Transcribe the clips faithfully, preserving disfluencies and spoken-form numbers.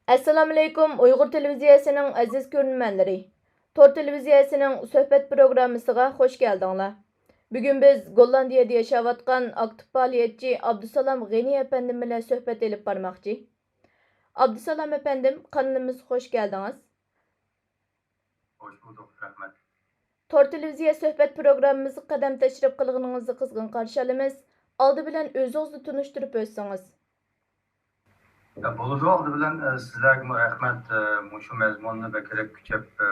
ئەسسالامۇئەلەيكۇم، ئۇيغۇر تېلېۋىزىيەسىنىڭ ئەزىز كۆرۈرمەنلىرى. تور تېلېۋىزىيەسىنىڭ سۆھبەت پروگراممىسىغا خۇش كەلدىڭلار. بۈگۈن بىز گوللاندىيەدە ياشاۋاتقان ئاكتىپ پائالىيەتچى ئابدۇسالام غېنى ئەپەندىم بىلەن سۆھبەت ئېلىپ بارماقچى. ئابدۇسالام ئەپەندىم، قانىلىمىزغا خۇش كەلدىڭىز. خوش بولدۇق، رەھمەت. تور تېلېۋىزىيە سۆھبەت پروگراممىمىزغا قەدەم تەشرىپ قىلغىنىڭىزنى قىزغىن قارشى ئالىمىز. ئالدى بىلەن ئۆزىڭىزنى تونۇشتۇرۇپ ئۆتسىڭىز. يا، بولىدۇ. ئالدى بىلەن، ئە، سىزلەرگىمۇ رەھمەت، ئە، مۇشۇ مەزمۇننى بەكرەك كۈچەپ، ئە،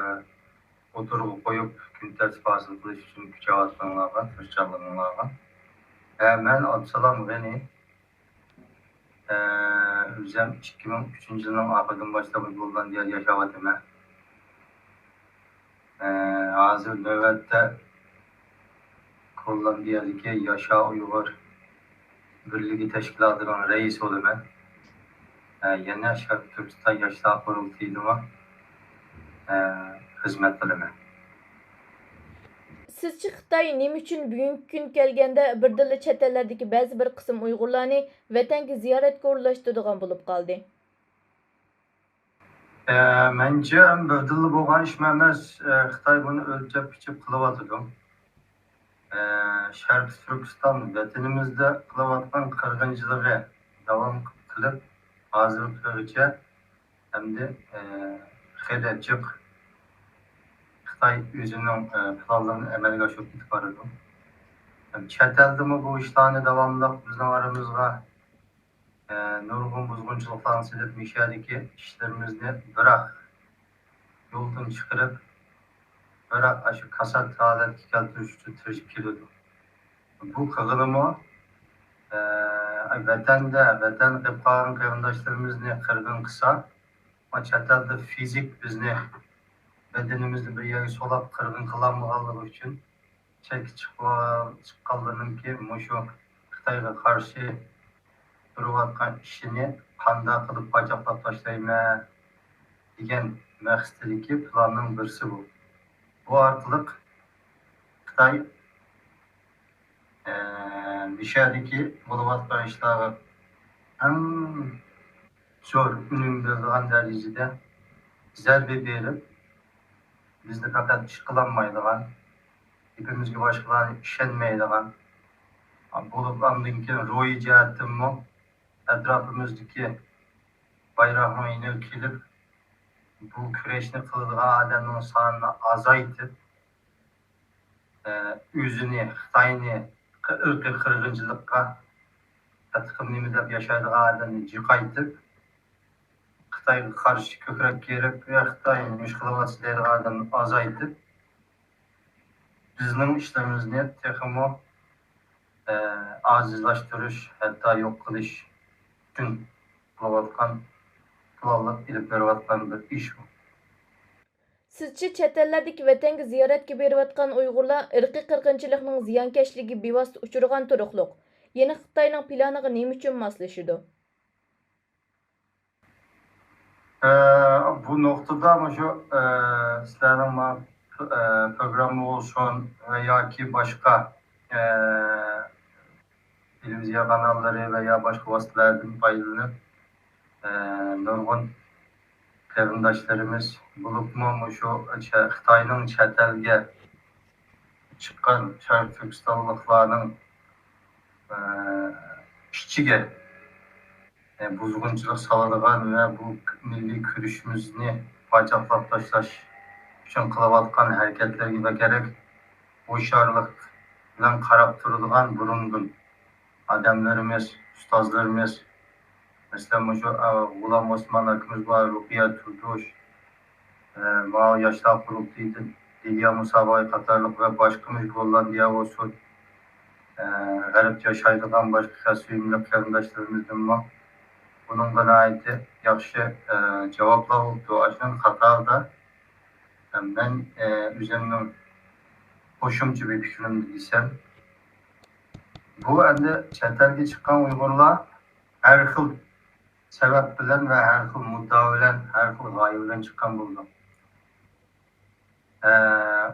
ئوتتۇرىغا قويۇپ، كۈن تەرتىپ ھاسىل قىلىش ئۈچۈن كۈچەۋاتقىنىڭلارغا، تىرىشچانلىقىڭلارغا. ئە، مەن ئابدۇسالام غېنى. ئە، ئۆزۈم ئىككى مىڭ ئۈچىنچى يىلنىڭ ئاخىرىدىن باشلاپ گوللاندىيەدە ياشاۋاتىمەن. ئە، ھازىر نۆۋەتتە گوللاندىيەدىكى ياشا ئۇيغۇر بىرلىكى تەشكىلاتىنىڭ رەئىسى بولىمەن. ئە، يەنە شەرقىي تۈركىستان ياشلار قۇرۇلتىيىدىمۇ، ئە، خىزمەت قىلىمەن. سىزچە خىتاي نېمە ئۈچۈن بۈگۈنكى كۈن كەلگەندە بىردىنلا چەت ئەللەردىكى بەزى بىر قىسىم ئۇيغۇرلارنى ۋەتەنگە زىيارەتكە ئورۇنلاشتۇرىدىغان بولۇپ قالدى؟ ئە، مەنچە، بىردىنلا بولغان ئىشمۇ ئەمەس. ئە، خىتاي بۇنى ئۆلچەپ-پىچەپ قىلىۋاتىدۇ. ئە، شەرقىي تۈركىستان ۋەتىنىمىزدە قىلىۋاتقان قىرغىنچىلىقى داۋام قىلىپ، ھازىرغىچە ھەمدە، ئە، خېلى جىق خىتاي ئۆزىنىڭ، ئە، پىلانلىرىنى ئەمەلگە ئاشۇرۇپ كېتىپ بارىدۇ. ھەم چەت ئەلدىمۇ بۇ ئىشلارنى داۋاملىق بىزنىڭ ئارىمىزغا، ئە، نۇرغۇن بۇزغۇنچىلىقلارنى سېلىپ، مۇشۇ يەردىكى ئىشلىرىمىزنى بىراق يولدىن چىقىرىپ، بىراق ئاشۇ كاسات ھالەتكە كەلتۈرۈش ئۈچۈن تىرىشىپ كېلىدۇ. بۇ قىلغىنىمۇ، ئە، ۋەتەندە، ۋەتەندە قېلىپ قالغان قېرىنداشلىرىمىزنى قىرغىن قىلسا، ئەمما چەت ئەلدە فىزىك بىزنى، بەدىنىمىزنى بىر يەرگە سولاپ قىرغىن قىلالمىغانلىقى ئۈچۈن، چەتكە چىقىۋال-، چىققانلىرىنىڭكى مۇشۇ خىتايغا قارشى تۇرۇۋاتقان ئىشىنى قانداق قىلىپ پاچاقلاپ تاشلايمەن دېگەن مەقسىتىدىكى پىلاننىڭ بىرسى بۇ. بۇ ئارقىلىق خىتاي، ئە، مۇشۇ يەردىكى بولۇۋاتقان ئىشلارغا ئەڭ زور ئۈنۈم بېرىدىغان دەرىجىدە زەربە بېرىپ، بىزنى پەقەت ئىش قىلالمايدىغان، گېپىمىزگە باشقىلار ئىشەنمەيدىغان بولۇپ، ئاندىن كېيىن روھىي جەھەتتىنمۇ ئەتراپىمىزدىكى بايراقنىڭ يېنىغا كېلىپ، بۇ كۈرەشنى قىلىدىغان ئادەمنىڭ سانىنى ئازايتىپ، ئۆزىنى، خىتاينى ئىرقىي قىرغىنچىلىققا قەتئىي نېمە دەپ ياشايدىغان ئادەمنى جىقايتىپ، خىتايغا قارشى كۆكرەك كېرىپ، يا خىتاي مۇشۇ قىلىۋاتىدۇ دەيدىغان ئادەمنى ئازايتىپ، بىزنىڭ ئىشلىرىمىزنى تېخىمۇ، ئە، ئاجىزلاشتۇرۇش، ھەتتا يوق قىلىش ئۈچۈن قىلىۋاتقان، پىلانلاپ ئېلىپ بېرىۋاتقان بىر ئىش بۇ. سىزچە چەت ئەللەردىكى ۋەتەنگە زىيارەتكە بېرىۋاتقان ئۇيغۇرلار ئىرقىي قىرغىنچىلىقنىڭ زىيانكەشلىكىگە بىۋاسىتە ئۇچرىغان تۇرۇقلۇق، يەنە خىتاينىڭ پىلانىغا نېمە ئۈچۈن ماسلىشىدۇ؟ ئە، بۇ نۇقتىدا مۇشۇ، ئە، سىلەرنىڭ ما-، ئە، پروگرامما بولسۇن ۋە ياكى باشقا، ئە، تېلېۋىزىيە قاناللىرى ۋە يا باشقا ۋاسىتىلەردىن پايدىلىنىپ، ئە، نۇرغۇن قېرىنداشلىرىمىز، بولۇپمۇ مۇشۇ چە-، خىتاينىڭ چەت ئەلگە چىققان شەرقىي تۈركىستانلىقلارنىڭ، ئە، ئىچىگە، ئە، بۇزغۇنچىلىق سالىدىغان ۋە بۇ مىللىي كۈرىشىمىزنى پاچاقلاپ تاشلاش ئۈچۈن قىلىۋاتقان ھەرىكەتلىرىگە بەكرەك ھوشيارلىق بىلەن قاراپ تۇرىدىغان بۇرۇندىن ئادەملىرىمىز، ئۇستازلىرىمىز، مەسىلەن، مۇشۇ، ئە، غۇلام ئوسمان ئاكىمىز بار، رۇقىيە تۇردۇش، ئە، ماۋۇ ياشلار قۇرۇلتىيىدىن لىلىيا مۇساباي قاتارلىق ۋە باشقا مۇشۇ گوللاندىيە بولسۇن، ئە، غەربتە ياشايدىغان باشقا خەت سۆيۈملۈك قېرىنداشلىرىمىزدىنمۇ بۇنىڭغا ناھايىتى ياخشى، ئە، جاۋابلار بوپتۇ. ئاشۇنىڭ قاتارىدا، ئە، مەن، ئە، ئۆزۈمنىڭ قوشۇمچە بىر پىكرىمنى دېسەم، بۇ ئەمدى چەت ئەلگە چىققان ئۇيغۇرلار ھەر خىل سەۋەب بىلەن ۋە ھەر خىل مۇددىئا بىلەن، ھەر خىل غايە بىلەن چىققان بولىدۇ. ئە،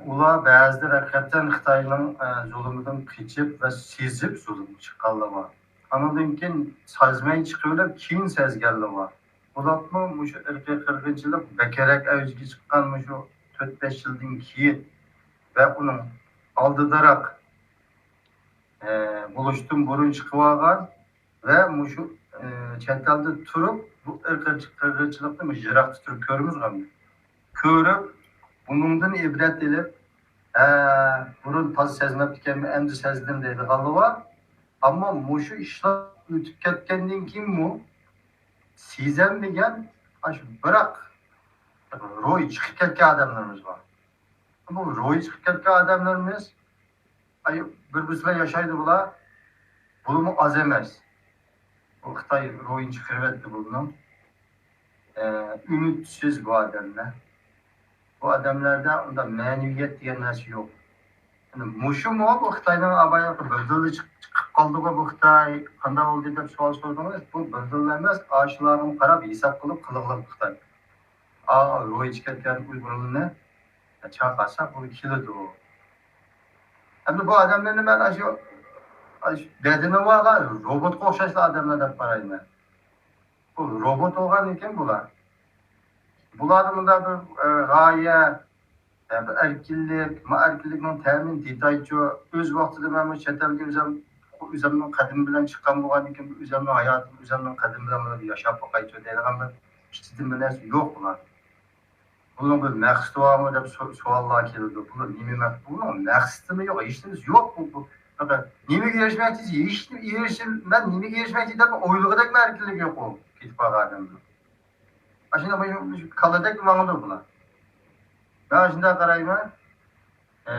ئۇلار بەزىلىرى ھەقىقەتەن خىتاينىڭ، ئە، زۇلۇمىدىن قېچىپ ۋە سېزىپ زۇلۇمغا چىققانلار بار. ئانىڭدىن كېيىن سەزمەي چىقىۋېلىپ، كېيىن سەزگەنلەر بار. بولۇپمۇ مۇشۇ ئىرقىي قىرغىنچىلىق بەكرەك ئەۋجىگە چىققان مۇشۇ تۆت-بەش يىلدىن كېيىن ۋە ئۇنىڭ ئالدىداراق، ئە، بولۇشتىن بۇرۇن چىقىۋالغان ۋە مۇشۇ، ئە، چەت ئەلدە تۇرۇپ بۇ ئىرقىي قىرغىنچىلىقنى مۇشۇ يىراقتا تۇرۇپ كۆرىمىز غەمدە. كۆرۈپ، بۇنىڭدىن ئىبرەت ئېلىپ، ھە، بۇرۇن تازا سەزمەپتىكەنمەن، ئەمدى سەزدىم دەيدىغانلار بار. ئەمما مۇشۇ ئىشلار ئۆتۈپ كەتكەندىن كېيىنمۇ سېزەلمىگەن، ئاشۇ بىراق روھى چىقىپ كەتكەن ئادەملىرىمىز بار. بۇ روھى چىقىپ كەتكەن ئادەملىرىمىز، ئاي، بىر-بىرسى بىلەن ياشايدۇ بۇلار. بۇلىمۇ ئاز ئەمەس. بۇ خىتاي روھىنى چىقىرىۋەتتى بۇلىنىڭ. ئە، ئۈمىدسىز بۇ ئادەملەر. بۇ ئادەملەردە ئۇنداق مەنىۋىيەت دېگەن نەرسە يوق. يەنى مۇشۇمۇ بۇ خىتاينىڭ ئاۋايلىقى بىردىنلا چىق-، چىقىپ قالدىغۇ بۇ خىتاي، قانداق بولدى دەپ سوئال سورىدىڭىز. بۇ بىردىنلا ئەمەس، ئاشۇلارغىمۇ قاراپ ھېساب قىلىپ قىلىغلىق خىتاي. ئا، روھى چىقىپ كەتكەن ئۇيغۇرلارنى چاقىرساق بۇ كېلىدۇ. ئەمدى بۇ ئادەملەرنى مەن ئاشۇ، ئاشۇ بەدىنى بارلار روبوتقا ئوخشاشلا ئادەملەر دەپ قارايمەن. بۇ روبوت بولغاندىكىن بۇلار. بۇلاردا مۇنداق بىر، ئە، غايە، ئە، بىر ئەركىنلىك، ما ئەركىنلىكنىڭ تەمىنى دېتايچۇ، ئۆز ۋاقتىدا مەن مۇشۇ چەت ئەلگە ئۆزۈم، ئۆزۈمنىڭ قەدىمى بىلەن چىققان بولغاندىكىن، ئۆزۈمنىڭ ھاياتىمنى ئۆزۈمنىڭ قەدىمى بىلەن ياشاپ باقايچۇ دەيدىغان بىر ئىچىدىن بىر نەرسە يوق بۇلار. بۇنىڭ بىر مەقسىتى بارمۇ دەپ سو-، سوئاللار كېلىدۇ. بۇنىڭ نېمە مەقسىتى؟ بۇنىڭ مەقسىتىمۇ يوق، ھېچنېمىسى يوق. بۇ، بۇ، پەقەت نېمىگە ئېرىشمەكچىسىز؟ ھېچ ئېرىشىم، مەن نېمىگە ئېرىشمەكچى دەپ ئويلىغۇدەكمۇ ئەركىنلىك يوق ئۇ كېتىپ قالغان ئادەمنىڭ. ئاشۇنداق مۇشۇ، مۇشۇ كالىدەك ماڭىدۇ بۇلار. مەن شۇنداق قارايمەن. ئە،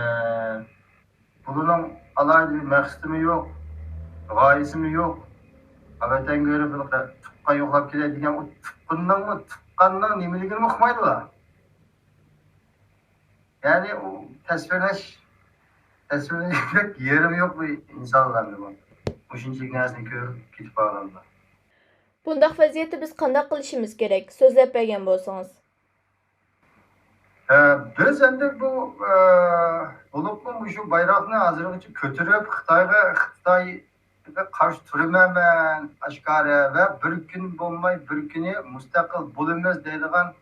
بۇلارنىڭ ئالاھىدە بىر مەقسىتىمۇ يوق، غايىسىمۇ يوق. ۋەتەنگە بېرىپ بىر تۇغقان يوقلاپ كېلەي دېگەن ئۇ تۇغقاننىڭمۇ، تۇغقاننىڭ نېمىلىكىنىمۇ ئۇقمايدۇ. يەنى ئۇ تەسۋىرلەش، تەسۋىرلەشلىك يېرىمۇ يوق بۇ ئىنسانلارنى بۇ. مۇشۇنچىلىك نەرسىنى كۆرۈپ كېتىپ قالغانلار. بۇنداق ۋەزىيەتتە بىز قانداق قىلىشىمىز كېرەك؟ سۆزلەپ بەرگەن بولسىڭىز. ئە، بىز ئەمدى بۇ، ئە، بولۇپمۇ مۇشۇ بايراقنى ھازىرغىچە كۆتۈرۈپ، خىتايغا، خىتايغا قارشى تۇرىمەن مەن ئاشكارا ۋە بىر كۈن بولماي بىر كۈنى مۇستەقىل بولىمىز دەيدىغان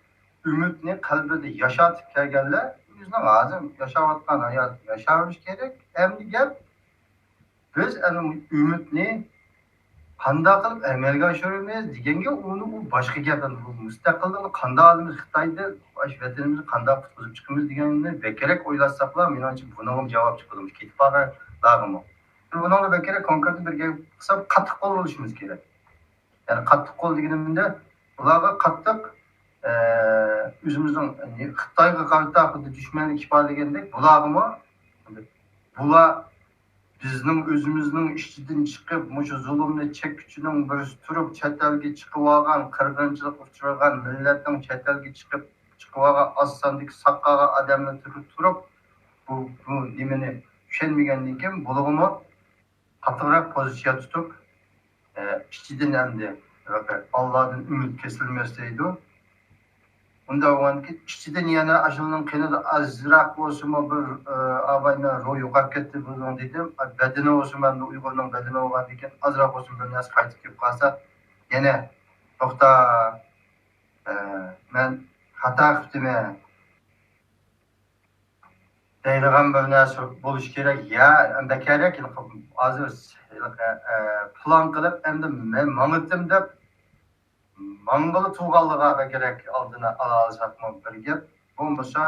ئۈمىدنى قەلبىدە ياشاتىپ كەلگەنلەر ئۆزىنىڭ ھازىر ياشاۋاتقان ھاياتىنى ياشاۋېرىشى كېرەك. ئەمدى گەپ بىز ئەنە ئۈمىدنى قانداق قىلىپ ئەمەلگە ئاشۇرىمىز دېگەنگە، ئۇنى ئۇ باشقا گەپ. ئەنە بۇ مۇستەقىللىقنى قانداق ئالىمىز، خىتايدىن ئاشۇ ۋەتىنىمىزنى قانداق قۇتقۇزۇپ چىقىمىز دېگەننى بەكرەك ئويلاشساقلا، مېنىڭچە بۇنىڭغىمۇ جاۋاب چىقىدۇ، كېتىپ قالغانلارغىمۇ. بۇنىڭغا بەكرەك كونكرېت بىر گەپ قىلسام، قاتتىق قول بولۇشىمىز كېرەك. يەنى قاتتىق قول دېگىنىمدە، بۇلارغا قاتتىق، ئە، ئۆزىمىزنىڭ خىتايغا قارىتا خۇددى دۈشمەنلىك ئىپادىلىگەندەك، بۇلارغىمۇ، بۇلار بىزنىڭ ئۆزىمىزنىڭ ئىچىدىن چىقىپ، مۇشۇ زۇلۇمنى چەككۈچىنىڭ بىرسى تۇرۇپ، چەت ئەلگە چىقىۋالغان، قىرغىنچىلىققا ئۇچرىغان مىللەتنىڭ چەت ئەلگە چىقىپ، چىقىۋالغان ئاز ساندىكى ساق قالغان ئادەملەر تۇرۇپ، تۇرۇپ، بۇ، بۇ نېمىنى چۈشەنمىگەندىن كېيىن، بۇلىغىمۇ قاتتىقراق پوزىتسىيە تۇتۇپ، ئە، ئىچىدىن ئەمدى، ئاللادىن ئۈمىد كېسىلمەس دەيدۇ. ئۇنداق بولغاندىكىن ئىچىدىن يەنە ئاشۇنىڭ قېنىدا ئازراق بولسىمۇ بىر، ئە، ئاۋاينىڭ روھى يوقاپ كەتتى بۇنىڭ دېدىم. بەدىنى بولسىمۇ ئەمدى ئۇيغۇرنىڭ بەدىنى بولغاندىكىن ئازراق بولسىمۇ بىر نەرسە قايتىپ كېلىپ قالسا، يەنە توختا، ئە، مەن خاتا قىپتىمەن دەيدىغان بىر نەرسە بولۇشى كېرەك. يا، ئەمدى كېرەك، ھېلىقى ھازىر ھېلىقى، ئە، پىلان قىلىپ، ئەمدى مەن ماڭىتتىم دەپ ماڭغىلى تۇرغانلىقىغا بەكرەك ئالدىنى ئالالىساقمۇ بىر گەپ. بولمىسا،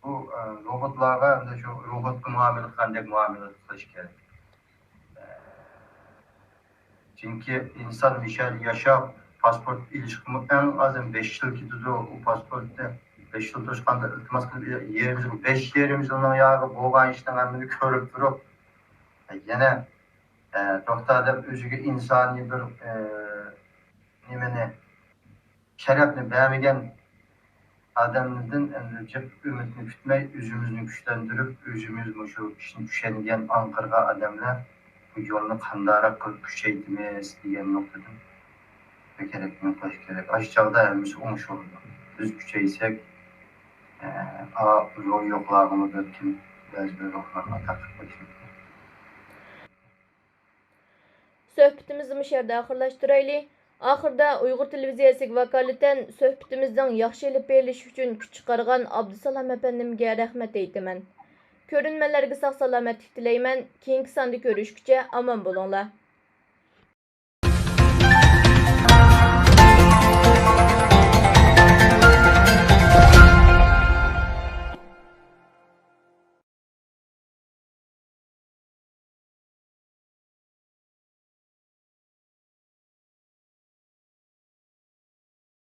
بۇ، ئە، روبوتلارغا ئەمدى شۇ روبوتقا مۇئامىلە قىلغاندەك مۇئامىلە قىلىش كېرەك. چۈنكى ئىنسان مۇشۇ يەردە ياشاپ، پاسپورت ئېلىشقىمۇ ئەڭ ئاز بەش يىل كېتىدۇ. ئۇ پاسپورتنى بەش يىل توشقاندا ئىلتىماس قىلىپ، يېرىم يىل، بەش يېرىم يىلنىڭ ياغى بولغان ئىشنىڭ ھەممىنى كۆرۈپ تۇرۇپ، يەنە، ئە، توختا دەپ ئۆزىگە ئىنسانىي بىر، ئە، نېمىنى، شەرەپنى بەرمىگەن ئادەمدىن ئەمدى جىق ئۈمىدنى كۈتمەي، ئۆزىمىزنى كۈچلەندۈرۈپ، ئۆزىمىز مۇشۇ ئىشنى چۈشەنگەن، ئاڭقىرغان ئادەملەر بۇ يولنى قانداقراق قىلىپ كۈچەيتىمىز دېگەن نۇقتىدىن بىر كېرەكنى قىلىش كېرەك. ئاشۇ چاغدا ھەممىسى ئوڭشىلىدۇ. بىز كۈچەيسەك، ئە، ئا، روھى يوقلارغىمۇ بەلكىم بەزى بىر روھلارنى ئاتا قىلىپ قويۇشى مۇمكىن. سۆھبىتىمىزنى مۇشۇ يەردە ئاخىرلاشتۇرايلى. ئاخىرىدا ئۇيغۇر تېلېۋىزىيەسىگە ۋاكالىتەن سۆھبىتىمىزنىڭ ياخشى ئېلىپ بېرىلىشى ئۈچۈن كۈچ چىقارغان ئابدۇسالام ئەپەندىمگە رەھمەت ئېيتىمەن. كۆرۈرمەنلەرگە ساق سالامەتلىك تىلەيمەن. كېيىنكى ساندا كۆرۈشكىچە ئامان بولۇڭلار.